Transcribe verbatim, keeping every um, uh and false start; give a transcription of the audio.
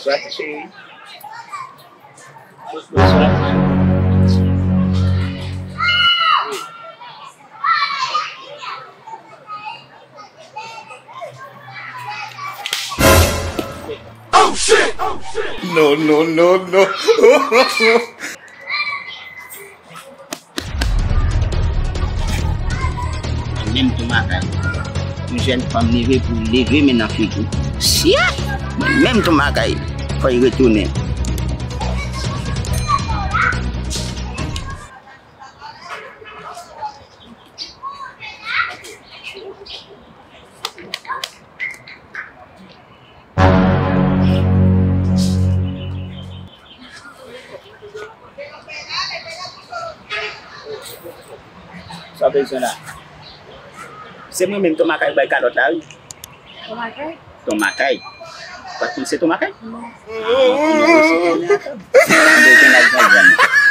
Bonsoir, ti cheri. Bonsoir, ti cheri. No, no, no, no. Mwen menm tou makay. Yon jèn fanm leve pou leve men nan figi. Syèt! Mwen menm tou makay. Fò y retounen. Sa w bezwen la? Se mwen menm, Ton Makay bay kalòt la, wi. Ton Makay? Ton Makay. Ou pa t konn se Ton Makay? Non. Ah, ou konnen se konnen ankò. Ou konnen ak grann grann.